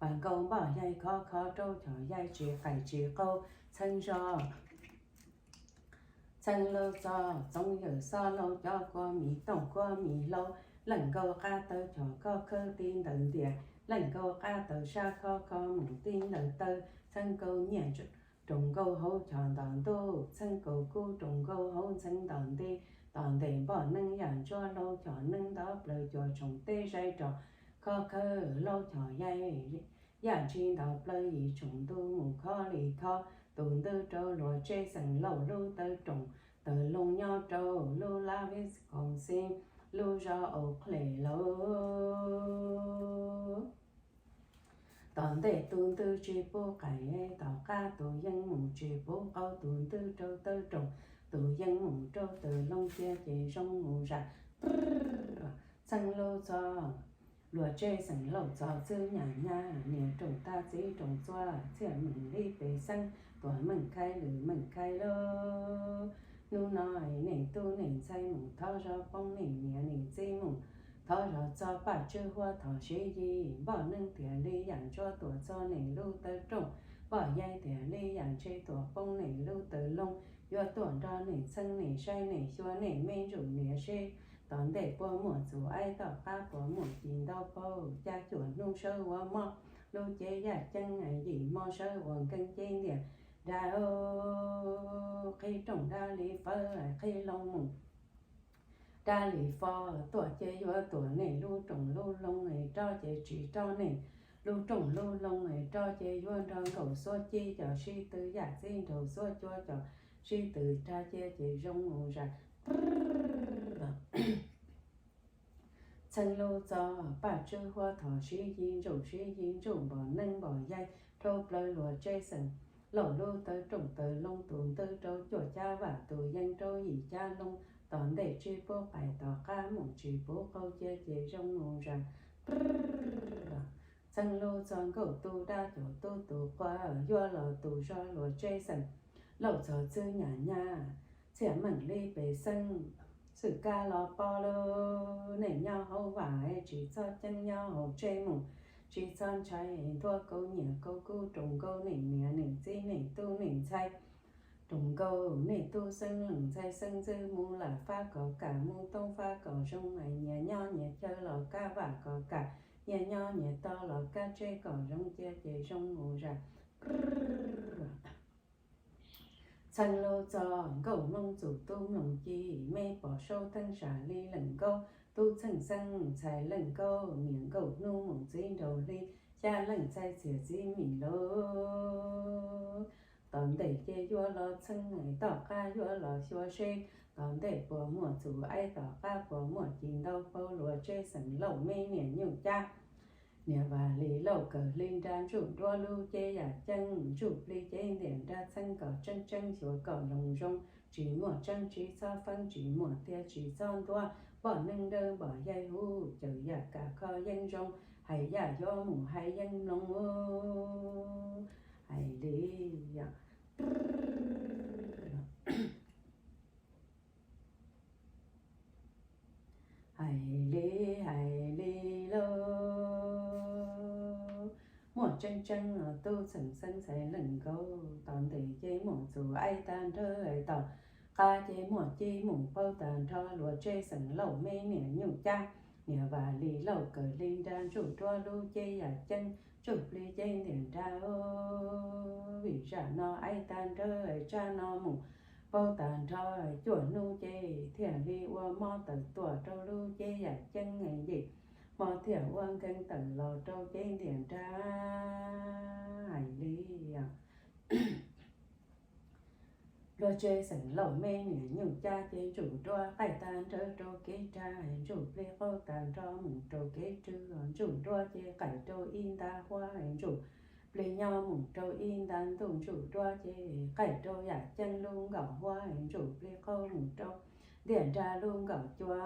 Pas nkaus npoj yaig khov kho rau chom yaig tsis qaim tsis qaug txheeb zog. Txheeb lub txog txoov yawm xob laug cov kua mis tooj kua mis hlau, leej nkaus qab taw chom koj khawb ti ntawm ntias, leej nkaus qab taw sab khov kho mus ti ntawm taw, txheeb nkaus nyiaj roos nkaus hauv chom ntom ntuj, txheeb nkaus kub roos nkaus hauv ntxheev ntom nti, tom ntej npoj neeb yam ntsuab laug chom neeb ntov plaws cuam tshoom teb zais rov khov khawb laug chom yaig yam ntsis ntov plaws yim tshoom ntuj mus khov li khov, tus ntwb rau luag tseb xeem laus lub taw roos taw loo nyob rau lub lab Wisconsin lub zos Eau Claire lauj. Tom ntej tus ntwb tsis pub qaim, tom qab tus yeeb mus tsis pub qaug, tus ntwb rau taw roos, tus yeeb mus rau taw loo cia ces zoo mus zam. Txheeb lub txog luag tseb xeem laus txog txwb nyam nyab, niam roos tag txiv roos txua, txhiaj meem li pes xeeb, tuam meej khai lwm meej khai lauj. Hnub no nej tub nej ntxhais mus thov zov poob, nej niam nej txiv mus thov zov txog, Paj Tswb Huab thov siv yig, npoj neeb tiag li yam ntsuab tuam txog nej lub taw rooj, npoj yaig tiag li yam ntshe tuam poob nej lub taw loo, yuav tuaj nrog nej txheeb nej saib nej xyuas nej me ntsuj niam seb, tom ntej puas muaj txuj aib, tom qab puas muaj ci ntau paug, cas cuaj hnub sawv ua mob, lub cev yaj ceeb yim hmo sawv ua nkeeg cev ntiag dab, qhib rooj dab li fawv, qhib loo mus dab li fo, tuaj ces yuav tuam nej lub rooj lub loo, rov ces tsis rov nej lub rooj lub loo, rov ces yuav nrog nkaus xuab cib cov sib tw, yam txiv nraug xuab cua cov sib tw, rov cia ces zoo mus zam. Txheeb lub txog Paj Tswb Huab thov siv yig, ntsuj siv yig, ntsuj npoj neeb npoj yaig rau plaws luag tseb xeem laus lub taw rooj taw loo, tus ntwb rau cuaj cab vam, tus yeeb rau yim cab loo, tom ntej tsis pub qaim, tom qab mus tsis pub qaug, cia ces zoo mus zam. Txheeb lub txog Nkauj Tub dab caum tub tus qua, yuav los tus zog luag tseb xeem laus txog txwb nyam nyab, txhiaj meem li pes xeeb, xwm kab los pov lauj. Nej nyob hauv vaj tsis txhob ceeb, nyob hauv tsev mus tsis txhob ntshai, ntuav kaus nyiaj kaus kub roos nkaus nej niam nej txiv nej tub nej ntxhais, roos nkaus nej tub xeeb leej ntxhais xeeb ntxwv, mus lam fab kom kam mus toob fab kom zoo, nyias nyob nyias chaw los kab vaj kom kam, nyias nyob nyias tog los kab tsev kom zoo, cia ces zoo mus zam. Txheeb lub txog Nkauj Hmoob txuj tub mloog ci, me pom saub theeb sam li leej nkaub, tub txheej xeeb ntxhais leej nkaub, niam nkaus hnub mus txiv nraug hli, xya leej ntxhais txiag txiv mis lauj. Tom ntej ces yuav los txheeb, tom qab yuav los xyuas seb, tom ntej puas muaj txuj aib, tom qab puas muaj ci ntau paug, luag tseb xeem laus me niam nyuj cab. Niam Vaj Lis Lauj Kawm Hli Nra, ntsuj duab lub cev yaj ceeb, ntsuj plig cev ntiag nrab, txheeb kom tseeb tseeb xyuas kom loos zoo, tsis muaj tseeb tsis txhob feeb, tsis muaj tiag tsis txhob ntuav, npoj neeb dawb npoj yaig huv, cawm yam kam kho yeeb zoo, hais yam yuav mus hais yeeb mloog. Hais li, hais li, hais li lauj. Muaj tseeb tseeb los tub txheej xeeb ntxhais leej nkaub, tom ntej ces muaj txuj aib tag nrho, tom qab ces muaj ci mus paug tag nrho, luag tseb xeem laus me niam nyuj cab. Niam Vaj Lis Lauj Kawm Hli Nra, ntsuj duab lub cev yaj ceeb, ntsuj plig cev ntiag nrab, vim zaj no aib tag nrho, tsab no mus paug tag nrho, cuaj hnub ces thiaj li ua mob tawm tuaj rau lub cev yaj ceeb, yim hmo thiaj ua nkeeg tawm los rau cev ntiag nrab. Hais li, luag tseb xeem laus me niam nyuj cab ces ntsuj duab qaij tag nrho rau kev rag, ntsuj plig qaug tag nrho mus rau kev rwg, ntsuj duab ces qaij rau ib nta huab, ntsuj plig nyob mus rau ib nta ntuj, ntsuj duab ces qaij rau yaj ceeb lub nkaum huab, ntsuj plig qaug mus rau ntiag nrab lub nkaum cua.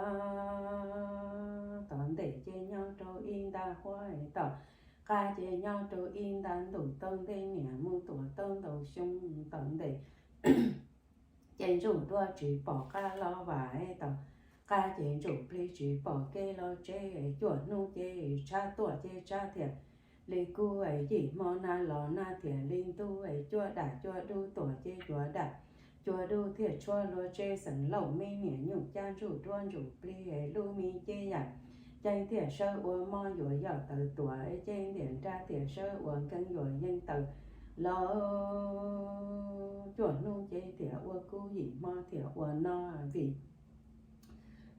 Tom ntej ces nyob rau ib nta huab, tom qab ces nyob rau ib nta ntuj, tau ntev niam mus tuaj tau ntau xyoo, tom ntej ces ntsuj duab tsis pom qab los vam, tom qab ces ntsuj plig tsis pom kev los tsev, cuaj hnub ces tshav tuaj ces tshav thiaj Li kub es yim hmo nag los nag thiaj li ntub es cua dam cua dub tuaj ces cua dam cua dub thiaj tshuab luag tseb xeem lauj me niam nyuj cab ntsuj duab ntsuj plig es lub me ces yam ceeb thiaj sawb ua mob yuav yoj tawm tuam es ces ntiam nrag thiaj sawb ua nkees yuav yeeb tawm los cuaj hnub ces thiaj ua kub yim hmo thiaj ua no vim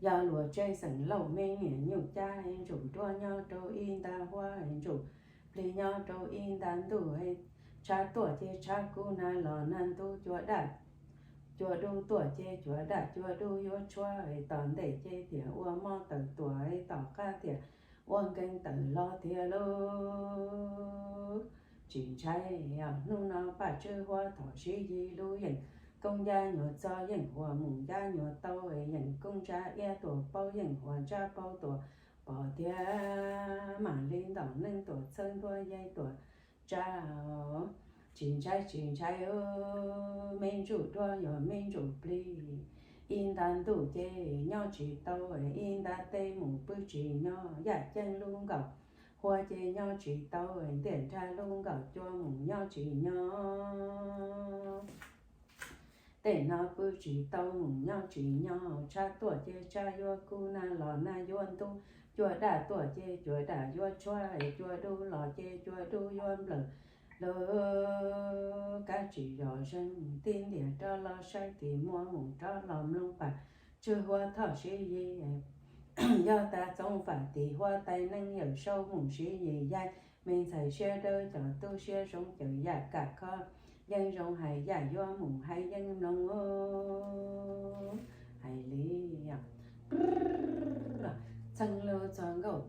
yog luag tseb xeem lauj me niam nyuj cab es ntsuj duab nyob rau ib nta huab es ntsuj plig nyob rau ib nta ntuj es tshav tuaj ces tshav kub nag los nag ntub cua dam cua dub tuaj ces cua dam cua dub yuav tshuab es tom ntej ces thiaj ua mob tawm tuam es tom qab thiaj ua nkees tawm los thiaj lauj. Tsis ntshai, hnub no Paj Tswb Huab thom Siv Yis lub yeem koob ncab nyuag txog yeem huas mus ncab nyuag tau es yeem koob ntsab iab tuaj paub yeem huas ntsab paub tuaj pom thiab mam li ntaus neeb tuaj txhawb ntuab yeeb tuaj tsa. Tsis ntshai tsis ntshai, me ntsuj duab yog me ntsuj plig, ib nta ntuj ces nyob tsis tau, ib nta teb mus pw tsis nyob, yaj ceeb lub nkaum huab ces nyob tsis tau, ntiaj nrag lub nkaum cua mus nyob tsis nyob. Tej no pw tsis tau mus nyob tsis nyob, tshav tuaj ces tshav yuav kub, nag los nag yuav ntub, cua dam tuaj ces cua dam yuav tshuab, cua dub los ces cua dub yuav nplawm. Lawv kab tsis zom zeeg, tib ntiam rov los saib tim muaj mus rov los mloog Paj Tswb Huab thom Siv Yis. Yog tas txoov fam tim huab tais neeb yawm saub mus Siv Yis yaig, me ntxhais siab dawb cov tub siab zoo cawm yam kam kho, yeeb zoo hais yam yuav mus hais yeeb mloog. Hais li txheeb lub txog nkauj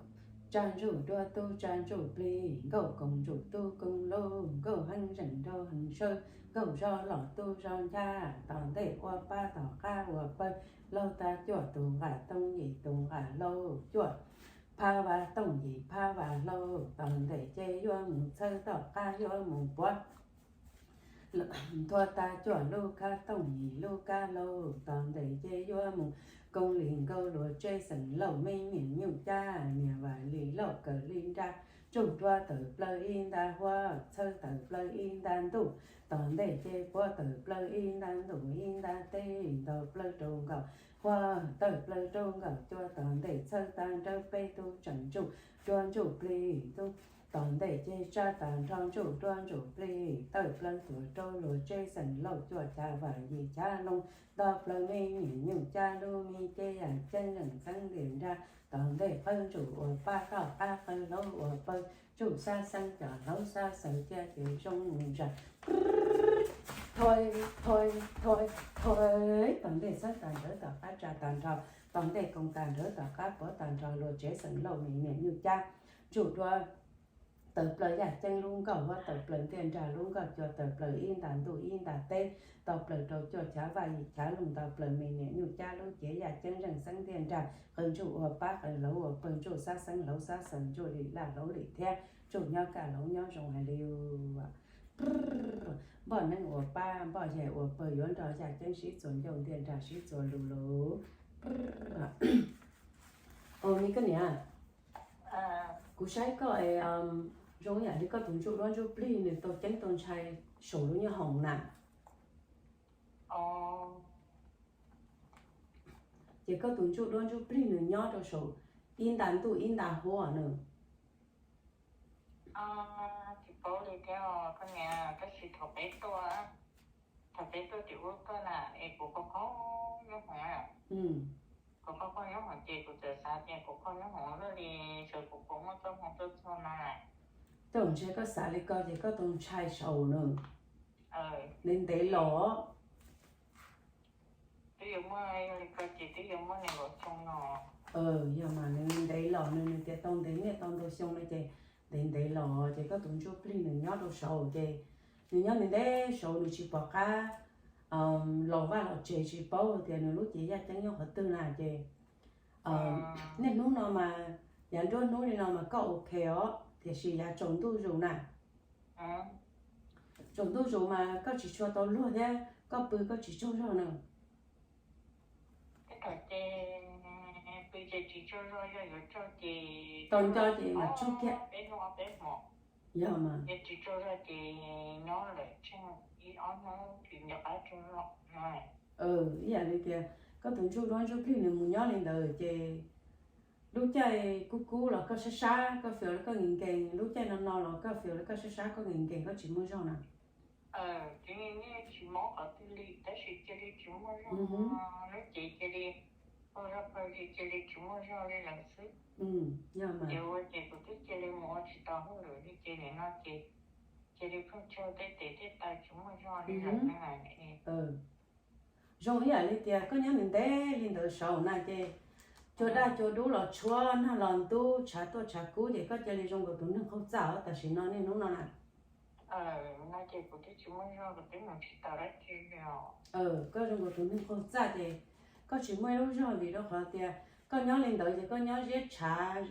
tsa ntsuj duab tub tsa ntsuj plig, nkauj koom ntsuj tub koom lub, nkauj heev zeem nraug heev sawb, nkauj zog los tub zog ncab, tom ntej ua pab tom qab ua pawg, laug tas cuaj tus nqaj tooj yim tus nqaj hlau cuaj, phab vaj tooj yim phab vaj hlau, tom ntej ces yuav mus txhawb tom qab yuav mus puav. Nthua tas cuaj lub kab tooj yim lub kab hlau, tom ntej ces yuav mus koob li nkaus luag tseb xeem lauj me niam nyuj cab, niam vam li lauj kawg li nra, ntsuj duab tawm plaws ib nta huab, txhawb tawm plaws ib nta ntuj, tom ntej ces puav tawm plaws ib nta ntuj ib nta teb, ntaus plaws rau nkaus huab, tawm plaws rau nkaus cua, tom ntej txhawb tag nrho peb tug tseem ntsuj duab ntsuj plig tub, tom ntej ces tsab tag nrho ntsuj duab ntsuj plig, tawm plaws tuaj rau luag tseb xeem lauj cuaj chav vaj yim chav loog, nto plaws me niam nyuj cab lub me ces yam ceeb zeem xeeb ntiaj nrag, tom ntej qawg ntsuj ua pab tom qab qawg hlau ua pawg, ntsuj xab xeeb cov hlau xab xeeb cia ces zoo zam. Thoi, thoi, thoi, thoi, tom ntej txhawb tag nrho tom qab tsa tag nrho, tom ntej koom tag nrho tom qab puav tag nrho luag tseb xeem lauj me niam nyuj cab, ntsuj duab tawm plaws yaj ceeb lub nkauj huab, tawm plaws ntiaj nrag lub nkauj cua, tawm plaws ib nta ntuj ib nta teb, tawm plaws rau cuaj chav vaj yim chav loog, tawm plaws me niam nyuj cab lub cev yaj ceeb zeem xeeb ntiaj nrag, qawg ntsuj ua pab qawg hlau ua pawg, ntsuj xab xeeb hlau xab xeeb, ntsuj lim laj hlau lim thiab, ntsuj nyob kaj hlau nyob zoo hais li npoj neeb ua pab npoj yaig ua pawg, yuav nrog yaj ceeb sib txuas ncauj ntiaj nrag sib txuas lus lus. Ua me koj niam, kuv saib koj es zoo yam li koj tus ntsuj duab ntsuj plig nws tau ceeb tau ntshai saum lub nyoob hoom na. Ces koj tus ntsuj duab ntsuj plig nws nyob rau saum ib nta ntuj ib nta huab nws. Tsis paub li thiab os koj niam, tab sis thaum peb tuaj, thaum peb tuaj tim ub tuaj na es kuv qaug qaug nyob hoom, kuv qaug qaug nyob hoom ces kuv txawm xav tias kuv qaug nyob hoom luaj li, sawv kuv puas muaj txoj hmoo tuaj txog na. Tau ntshai koj xav li ko ces koj tau ntshai saud na. Ntev ntev los. Twb yuav muaj li ko ces twb yuav muaj nees nkaum xyoo no. Yog mas nws ntev los nws nws tias tau ntev niaj tau ntau xyoo no ces ntev ntev los ces koj tus ntsuj plig nws nyob rau saud ces nws nyob ntev ntev saud nws tsis pom qab los vaj los tsev tsis paub tias nws lub cev yaj ceeb nyob qhov twg na ces niaj hnub no mas yav nruab hnub li no mas koj ok os, tiam sis yav tsaus ntuj zus na, tsaus ntuj zus mas koj tsis tshua tau luag thiab koj pw koj tsis tsaug zog na. Tau nco ces mam tsaug kiag. Yog mas. Yog tsis tsaug zog ces nyob lawm tsheej ib ob hnub tsis nco qab tsaug zog no. Ib yam li tias koj tus ntsuj duab ntsuj plig nws mus nyob li ntawd ces lub caij kub kub los koj sab sab koj feels li koj nkees nkees, lub caij no no los koj feels li koj sab sab koj nkees nkees koj tsis muaj zog na. Tsis mob qhov twg li tab sis cia li tsis muaj zog, lub cev cia li pawg zog pawg zig cia li tsis muaj zog li lawm xwb. Ces ua ces kuv twb cia li mus ua tsis tau hauj lwm li ces nim no ces cia li pheej tshav tej tes tej taw tsis muaj zog li lawm. Zoo ib yam li tias koj nyob ntev ntev li ntawd saud na ces cua daj cua dub los tshuab, nag los ntub, tshav tuaj tshav kub ces koj cia li zoo nkaus tus neeg qaug txaj tam sim no niaj hnub no na. No ces kuv twb tsis muaj zog, kuv twb mus tsis tau dab tsi li os. Koj zoo nkaus tus neeg qaug txaj ces koj tsis muaj ib lub zog vim rau qhov tias koj nyob li ntawd ces koj nyob ziab tshav,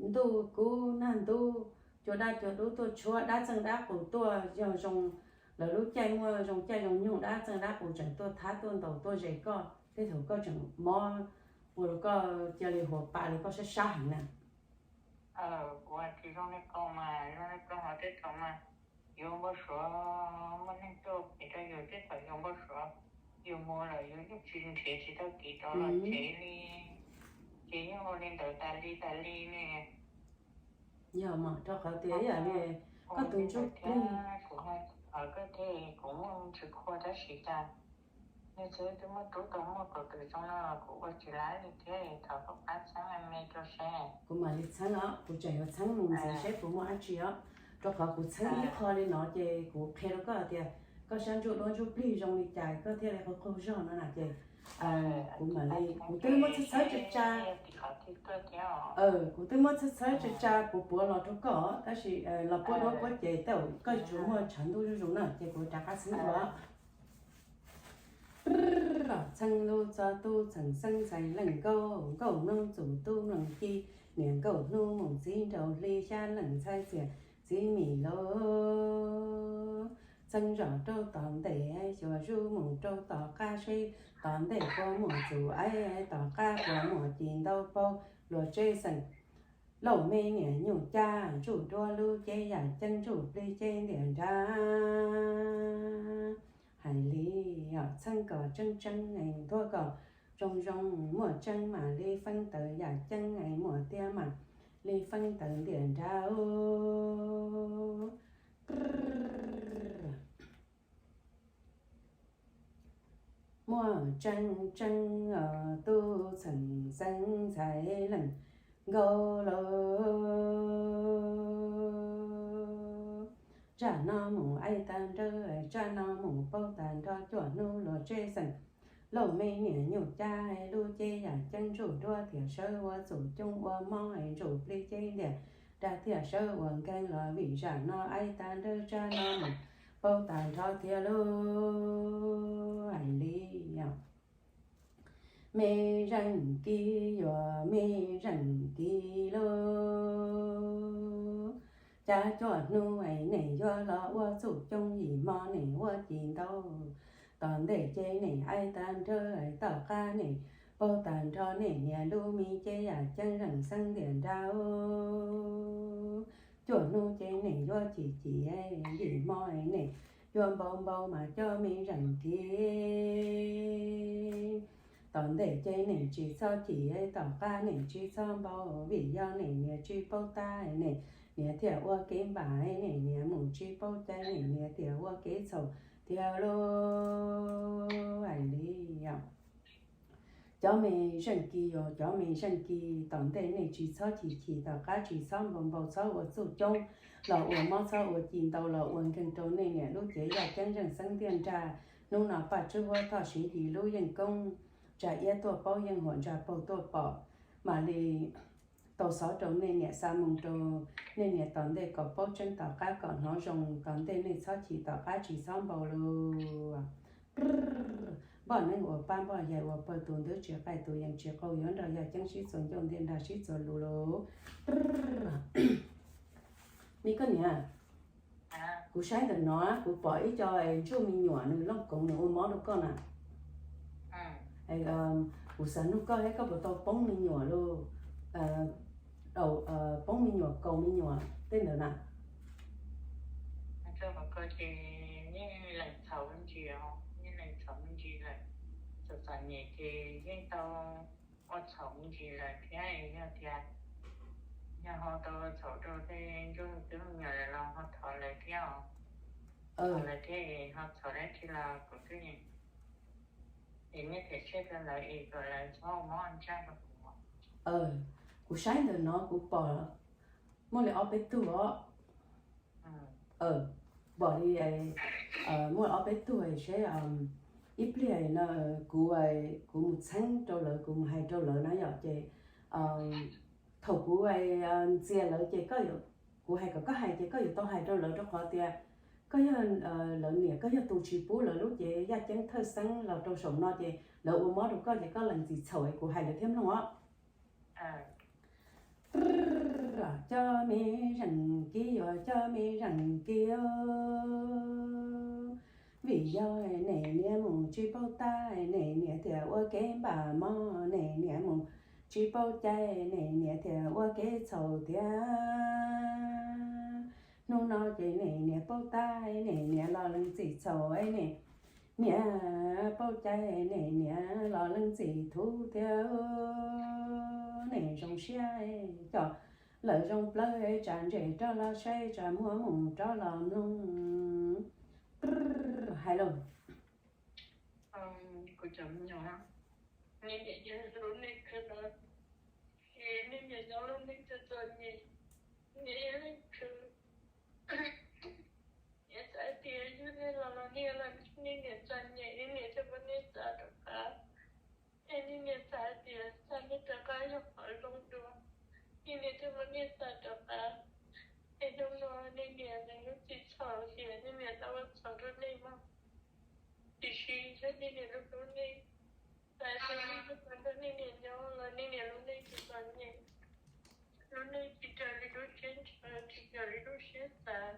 ntuj kub nag ntub, cua daj cua dub tuaj tshuab, dab txeej dab qus tuaj, yog zoo lawv lub caij muaj zoo caij zoo nyoog dab txeej dab qus tseem tuaj thab tuaj ntaus tuaj zes koj tej thaum koj tseem mob, ua rau koj cia li huas pa li koj sab sab heev na. Kuv tsis zoo li ko mas, zoo li ko ho tej thaum mas yuav npau suav, muaj neeg tuaj pem rau yus tej thaum yuav npau suav, yus mus lawm yus yeej tsis nrhiav tsis tau kev rov los tsev li, ces yeej ua li ntawd tas li tas li ne. Yog mas rau qhov tias ib yam li koj tus ntsuj plig, kuv muaj ntsis qhua tab sis cas nws txhua twb muaj rub tau muaj kaum tus zoo no los kuv ua tsis laib li thiab, thov koj pab txheeb me rau seb. Kuv mam li txheeb os, kuv tseem yuav txheeb mus ntxiv seb puas muaj dab tsi os, rau qhov kuv txheeb ib qho li no ces kuv qhia rau koj tias koj sab ntsuj duab ntsuj plig zoo li cas koj thiaj li qaug qaug zog no na ces kuv mam li, kuv twb muab txhawb txhawb tsa tsa, kuv twb muab txhawb txhawb tsa tsa puas puav los rau koj tab sis los puab duab puab ces tej zaum koj tsuas muaj tshav ntuj zuj zus na ces kuv rov qab txheeb dua. Txheeb lub txoj tub txheem xeeb ntxhais leej nkauj, nkauj hnub txum tub mloog ci, niam nkauj hnub mus txiv nraug hli xyab leej ntxhais txiaj txiv mis lauj. Txheeb zom rau tom ntej xyuas zuj mus rau tom qab seb tom ntej puas muaj txum aib, tom qab puas muaj ci ntau paug luag tseb xeem. Lauj me niam nyuj cab ntsuj duab lub cev yam ceeb ntsuj plig cev ntiaj nrab. Hais li yog txheeb kom tseeb tseeb es nthuav kom zoo zoo, muaj tseeb mam li feeb taws yam ceeb es muaj tiag mam li feeb taws ntiaj nrab. Muaj tseeb tseeb os tub txheem xeeb ntxhais leej nkauj lauj. Zaj no mus aib tag nrho, zaj no mus paug tag nrho cuaj hnub luag tseb xeem. Lauj me niam nyuj cab lub cev yam ceeb ntsuj duab thiaj sawv ua txuj coob ua mob es ntsuj plig cev ntiaj nrab thiaj sawv ua nkeeg los vim zaj no aib tag nrho zaj no mus paug tag nrho thiab lauj. Hais li os, me zeej kis yuav me zeej kis lauj. Cab cuaj hnub es nim yuav los ua txuj coob yim hmo nim ua ci ntau. Tom ntej ces nim aib tag nrho, tom qab nim paug tag nrho nim niam lub me cev yam ceeb zeej xeeb ntiaj nrab. Cuaj hnub ces nim yuav ci ci, yim hmo nim yuav npau npau mas cov me zeej kis. Tom ntej ces nim tsis txhob ci, tom qab nim tsis txhob npau, vim yog nim niam tsis paub tab nim niam thiaj ua kev npam, nim niam mus tsis paub cai nim niam thiaj ua kev txhaum thiab lauj. Hais li os, cov me zeej kis yuav cov me zeej kis, tom ntej nej tsis txhob chim chim, tom qab tsis txhob npau npau, txhob ua txuj coob los ua mob, txhob ua ci ntau los ua nkeeg rau nej niam lub cev yaj ceeb zeej xeeb ntiaj nrag. Hnub no Paj Tswb Huab Thoj Siv Yis lub yeej koob, tsa iab tuaj paub yeej huam, ntsa paug tuaj pom, mam li tau xov rau nej niam, xa moo rau nej niam tom ntej kom paub tseeb, tom qab kom hnov zoo, tom ntej nej txhob chim, tom qab tsis txhob npau lauj. Npoj neeb uas pab npoj, yawg uas pawg, tus ntub tsis qaij, tus yees tsis qaug, yuav nrog yaj ceeb sib txuas ncauj, ntiaj nrag sib txuas lus lauj. Me koj niam, kuv saib ntawm no kuv pom ib co ntsuj me nyuam nws looj koov nws ua mob rau koj na. Kuv xav nug koj thiab, koj puas tau poob me nyuam lauj? Poob me nyuam, kaus me nyuam tej ntawd na. Koj qhov ko ces yeej lees txhaum me ntsis os, yeej lees txhaum me ntsis lawm. Txom txom nyem ces yeej tau ua txhaum me ntsis lawm thiab. Yog tias yog ho tau ua txhaum rau tej ntsuj plig me nyuam lawm los ho thov lawv thiab os. Thov lawv thiab, ho txhaum dab tsi los kuv twb yeej, es nej them tseg rau lawv es kom lawv txhob mob ntsaj rau kuv. Kuv saib ntawm no kuv pom muaj li ob peb tug os. Pom li muaj ob peb tug seb, ib pliag no kuv, kuv mus txheeb rau lawv, kuv mus hais rau lawv na yom. Ces thaum kuv ntxias lawv ces koj, kuv hais kom koj hais ces koj yuav tau hais rau lawv, rau qhov tias koj yog lawv niam, koj yog tus tsis pub lawv lub cev yaj ceeb thawj xeeb los rau saum no ces lawv ua mob rau koj ces koj lees txim txhaum es kuv hais lawv thiab mloog os. Cov me zeem kis yuav cov me zeem kis, vim yog niam niam mus tsis paub tab, niam niam thiaj ua kev npam mog, niam niam mus tsis paub cai, niam niam thiaj ua kev txhaum thiab. Hnub no ces niam niam paub tab, niam niam los lees txim txhaum, niam niam paub cai, niam niam los lees txim thuv thiab. Niam zoo siab cov lawv zoo plawv, tsam ntsej rov los saib, tsam muag mus rov los mloog. Hais lauj. Kuv cov me nyuam, nej niam yog lub neej khwv no, es nej niam yog lub neej txom txom nyem, nej ib leeg khwv. Niam xav tias yog nej los los nej los nej niam txom nyem, nej niam thiaj muab nej txav rov qab. Es nej niam xav tias txav nej rov qab yog qhov zoo dua, nej niam thiaj muab nej txav rov qab. Es hnub no nej niam lees lub txim txhaum tias nej niam tau ua txhaum rau nej mog. Tiam sis yog nej niam lub lub neej, xav tias nej tsis tau nrog nej niam nyob los nej niam lub neej tsis txom nyem. Lub neej tsis raws li lub siab ntshaw, tsis raws li lub siab xav.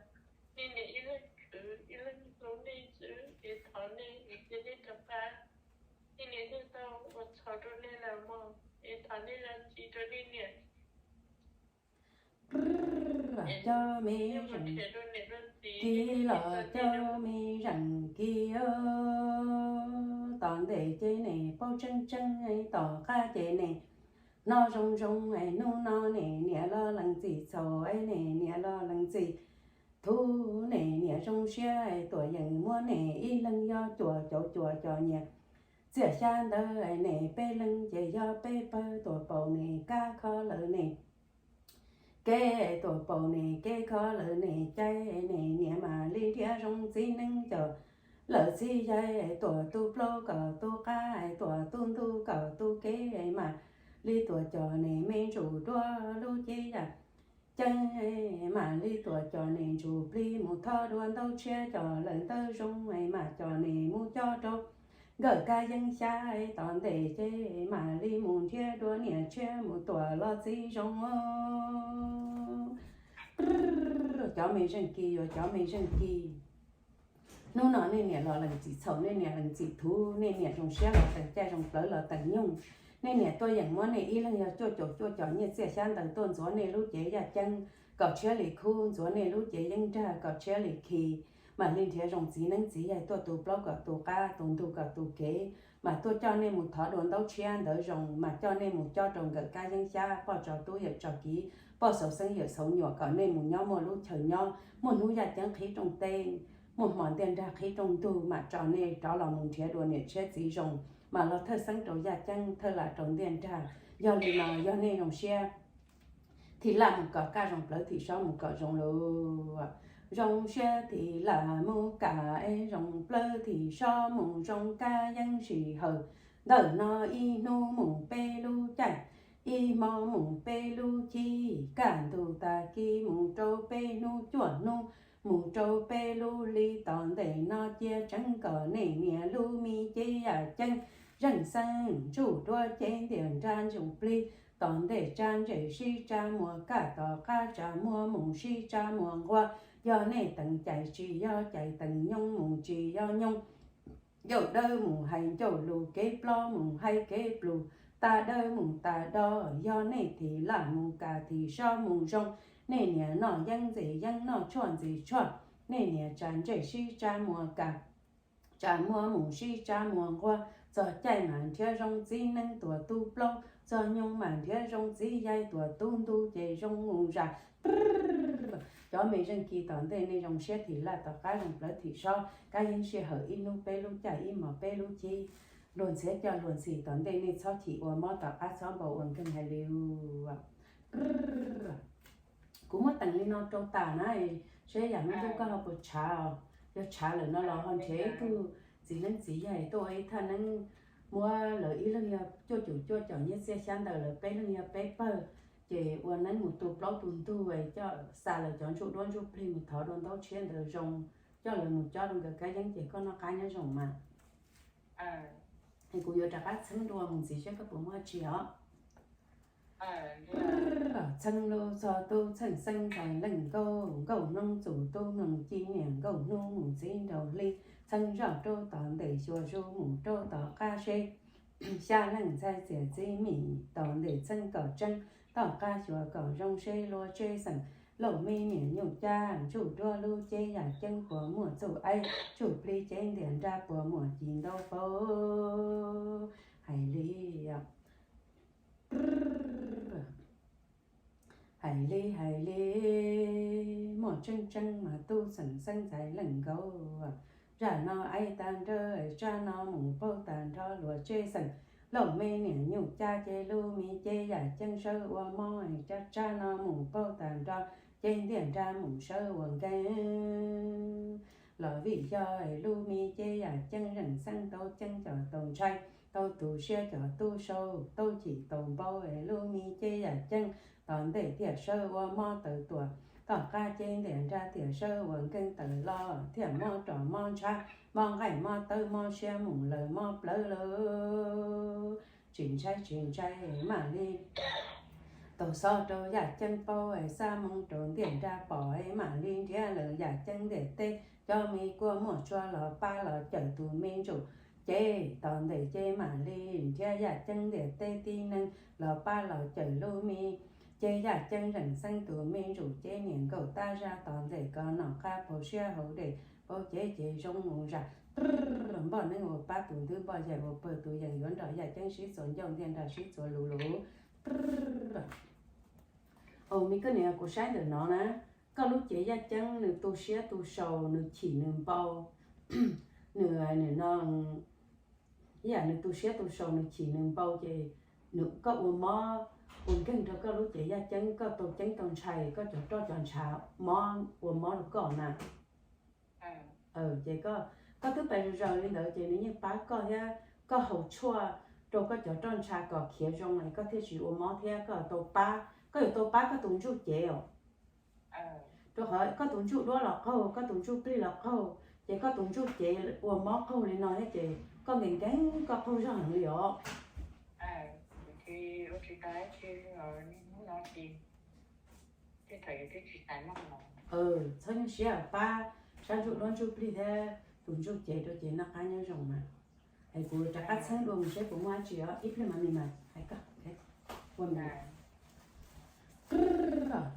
Nej niam ib leeg khwv ib leeg lub neej xwb, es thov nej cia nej rov qab. Nej niam yeej tau ua txhaum rau nej lawm mog, es thov nej zam txim rau nej niam. Cov me zeem kis los cov me zeem kis, tom ntej ces nej paub tseeb tseeb, tom qab ces nej hnov zoo zoo, hnub no nej niam los lees txim txhaum, nej niam los lees txim thuv, nej niam zoo siab, tuam yeem muab nej ib leeg yog cuam caum cuam cov nyias txiaj xyab ntawv, nej peb leeg ces yog peb pawg, tuam paum nej kab kho lawv nej kev, tuam paum nej kev kho lawv nej cai, nej niam mam li nrhiav zoo txiv neeb coj lawv txiv yaig, tuam tu plaub kom tu qab, tuam tu ntuj kom tu kev, mam li tuam coj nej me ntsuj dua lub cev yaj ceeb, mam li tuam coj nej ntsuj plig mus thov dua ntaub tshiab coj lawv ntawv zoo, mam coj nej mus cob rau nkawm kab yeeb xyab, tom ntej ces mam li mus nrhiav dua niam tshiab mus tuam los txiv zoo. Cov me zeej kis yuav cov me zeej kis, hnub no nej niam los lees txim txhaum, nej niam lees txim thuv, nej niam zoo siab los teem caij, zoo plawv los teem nyoog, nej niam tuaj yeem muab nej ib leeg yog cuaj caum cuaj cov nyiaj txiaj xyab ntawv tuaj ntxuav nej lub cev yaj ceeb kom tshiab li khub, ntxuav nej lub cev yeeb nrag kom tshiab li khi, mam li nrhiav zoo txiv neeb txiv yaig tuaj tu plaub kom tu qab, tu ntug kom tu kev, mam tuaj coj nej mus thov dua ntaub tshiab ntawv zoo, mam coj nej mus cob rau nkawm kab yeeb xyab, poj tso tub yawm tso kiv, poj xauv xeeb yawm xauv nyuam kom nej mus nyob muaj lub chaw nyob, muaj hnub yaj ceeb qhib rooj teb, muaj hmo ntiaj nrag qhib rooj ntug, mam tso nej rov los mus nrhiav dua niam tshiab txiv zoo, mam los thawj xeeb rau yaj ceeb, thawj lam rau ntiaj nrag. Yog li no yog nej zoo siab, thim lam mus kom kaj, zoo plawv thim sob mus kom zoo lug. Zoo siab thim lam mus kaj, zoo plawv thim sob mus zoo, kab yeeb sij hawm ntawm no ib hnub mus peb lub caij, ib hmo mus peb lub chib, kaj ntug tag kis mus rau peb hnub, cuaj hnub mus rau peb lub hli. Tom ntej no cia tseev kom nej niam lub me cev yaj ceeb zeej xeeb ntsuj duav cev ntiaj nrag ntsuj plig, tom ntej tsa ntsej sib tsa muag kaj, tom qab tsa muag mus sib tsa muag nquag. Yog nej teem cai tsis yog cai, teem nyoog mus tsis yog nyoog, ncauj dawb mus hais ncauj lus, kev plob mus hais kev plus, tas dawb mus tas do. Yog nej thim lam mus kaj, thim sob mus zoo, nej niam noj yeeb ntxim yeeb, noj tshuaj ntxim tshuaj, Mej niam tsam ntsej sib tsab muag kam, tsam muag mus sib tsab muag nquag, txog caij mam nrhiav zoo txiv neeb tuam tub plaub, txog nyoog mam nrhiav zoo txiv yaig tuam tub ntug ces zoo mus zam. Cov me zeej kis tom ntej nej zoo siab thim laj tom qab zoo plawv thim sob, kab yeeb sij hawm ib hnub peb lub caij ib hmos peb lub cib. Luag ntxhiav coj luag ntxhi tom ntej nej txhob chim ua mob tom qab txhob npau ua nkeeg hais li. Kuv muab teem li no rau tas na, seb yam me tub koj ho puas tshav os. Yog tshav lawm no los ho nrhiav ib tug txiv neeb txiv yaig tuaj ua ib thaj neeb, muab lawv ib leeg yog cuaj cum cuaj com nyiaj txiaj xyab ntawv, lawv peb leeg yog peb pawg, ces ua neeb mus tu plaub tu ntug, coj xa lawv cov ntsuj duab ntsuj plig mus thov dua ntaub tshiab ntawd zoo, coj lawv mus cob rau nkawd kab yeeb ces koj noj qab nyob zoo mas. Es kuv yuav rov qab txheeb dua mus ntxiv seb koj puas muaj tsi os. Txheeb lub txog tub txheej xeeb ntxhais leej nkauj, nkauj noob txus tub mloog ci niam nkauj hnub mus txiv nraug hli, txheeb zoj rau tom ntej xyuas zus mus rau tom qab seb xya leej ntxhais txias txiv mim tom ntej txheeb kom tseeb, tom qab xyuas kom zoo seb luag tseb xeem lauj me niam nyuj cab, ntsuj duab lub cev yaj ceeb puas muaj txuj aib, tsuj plig cev ntiaj nrag puas muaj ci ntau paug. Hais li, hais li, hais li, muaj tseeb tseeb mas tub txheej xeeb ntxhais leej nkauj. Zaj no aib tag nrho, tsab no mus paug tag nrho luag tseb xeem lauj me niam nyuj cab ces lub me cev yaj ceeb sawv ua mob, tsab tsab no mus paug tag nrho cev ntiaj nrag mus sawv ua nkeeg. Los vim yog lub me cev yaj ceeb zeem xeeb tau ceeb cov tau ntshai, tau tu siab cov tub sau, tau chim tau npau lub me cev yaj ceeb, tom ntej thiaj sawv ua mob tawv tuam, tom qab cev ntiaj nrag thiaj sawv ua nkeeg tawm los, thiaj mob roj mob ntshav, mob nqaij mob tawv mob siab mus lawm mob plawv lawm. Tsis ntshai tsis ntshai mam li tau xob rau yaj ceeb paub, xa moo rau ntiaj nrag pom, mam li nrhiav lawm yaj ceeb ntiaj teb cov me kua muaj tshua los pab los cawm tus me ntsuj cev, tom ntej ces mam li nrhiav yaj ceeb ntiaj teb tib neeg los pab los cawm lub me cev yaj ceeb zeem xeeb tus me ntsuj cev niam nkaum tab zaj, tom ntej kom noj qab paug siab haus dej paug cev ces zoo mus zam. Npoj neeb ua pab tus ntwv, npoj yaig ua pawg, tus yees yuav nrog yaj ceeb sib txuas ncauj, ntiaj nrag sib txuas lus lus. Au me koj niam, kuv saib ntawm no na, koj lub cev yaj ceeb nws tu siab tu sau, nws chim nws npau, nws, nws no, ib yam nws tu siab tu sau, nws chim nws npau ces nws, koj ua mob ua nkeeg rau koj lub cev yaj ceeb, koj tau ceeb tau ntshai, koj cov roj cov ntshav mob, ua mob rau koj na. Ces koj, koj twb pais zaws li ntawd ces nws yeej pab koj thiab, koj haus tshuaj rau koj cov roj ntsha kom khiav zoo es koj thiaj tsis ua mob thiab, koj tau pab, koj yuav tau pab koj tus ntsuj cev os. Rau qhov koj tus ntsuj duab los qaug, koj tus ntsuj plig los qaug, ces koj tus ntsuj cev ua mob qaug li no thiab ces koj nkees nkees koj qaug zog heev li os. Txhob nyuaj siab pab sab ntsuj duab ntsuj plig thiab tus ntsuj cev rau ces noj qab nyob zoo mas. Es kuv rov qab txheeb dua mus seb puas muaj dab tsi os, ib pliag mas me mas hais koj.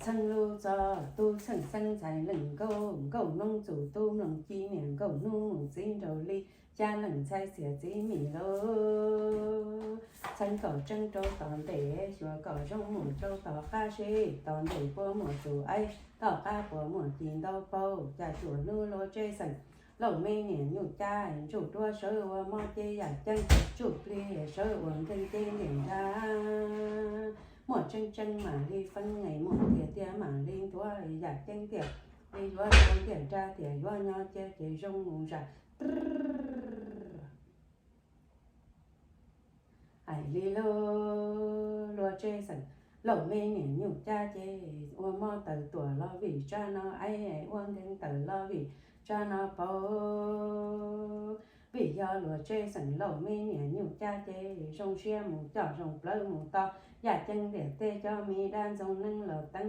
Txheeb lub txog tub txheej xeeb ntxhais leej nkauj, nkauj noob txus tub mloog ci niam nkauj hnub mus txiv nraug hli, xya leej ntxhais txias txiv mim lauj. Txheeb kom tseeb rau tom ntej, xyuas kom zoo mus rau tom qab seb tom ntej puas muaj txuj aib, tom qab puas muaj ci ntau paug, cas cuaj hnub luag tseb xeem lauj me niam nyuj cab, ntsuj duab sawv ua mob cev yaj ceeb, tsuj plig sawv ua nkeeg cev ntiaj nrag. Muaj tseeb tseeb mam li feeb es muaj tiag tiag mam li ntuav, yaj ceeb tiag li yuav rau ntiaj nrag tiag yuav nyob cia ces zoo mus zam. Hais li lauj, luag tseb xeem lauj me niam nyuj cab ces ua mob tawv tuam los vim tsab no aib, ua nkeeg tawm los vim tsab no paug. Vim yog luag tseb xeem lauj me niam nyuj cab ces zoo siab mus coj zoo plawv mus to, yaj ceeb ntiaj teb cov me dab ntxoog neeb los teeb,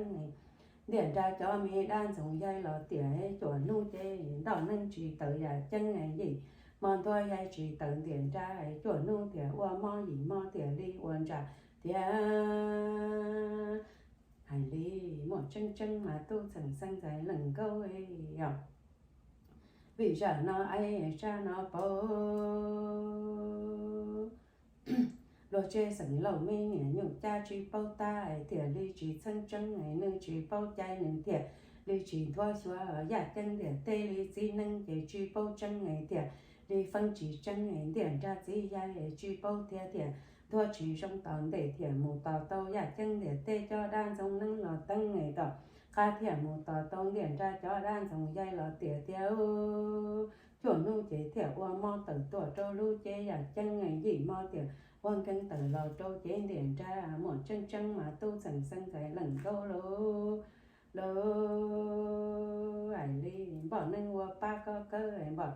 ntiaj nrag cov me dab ntxoog yaig los tiam, cuaj hnub ces ntoj neeb tsis tawm yaj ceeb yim, hmo ntuag yaig tsis tawm ntiaj nrag, cuaj hnub tiam ua mob yim hmo tiam li ua ntsa tiag. Hais li muaj tseeb tseeb mas tub txheej xeeb ntxhais leej nkauj os. Vim zaj no ib tsab no pauv, luag tseb xeem laus me niam nyuj cab tsis paub tab thiaj li tsis txheeb tseeb, nws tsis paub cai nws thiaj li tsis nthuav xyuas yaj ceeb ntiaj teb li. Txiv neeb ces tsis paub tseeb thiaj li feeb tsis tseeb, ntiaj nrag txiv yaig tsis paub thiab thiaj nthuav tsis zoo, tom ntej thiaj mus tos tau yaj ceeb ntiaj teb cov dab ntxoog neeb los teeb, tom qab thiaj mus tos tau ntiaj nrag cov dab ntxoog yaig los tiam tias, cuaj hnub ces thiaj ua mob tawm tuaj rau lub cev yaj ceeb, yim mob tias ua nkees tawm los rau cev ntiaj nrag. Muaj tseeb tseeb mas tub txeem xeeb ntxais leej nkaub lawm. Hais li npoj neeb ua pab koj kawb npoj,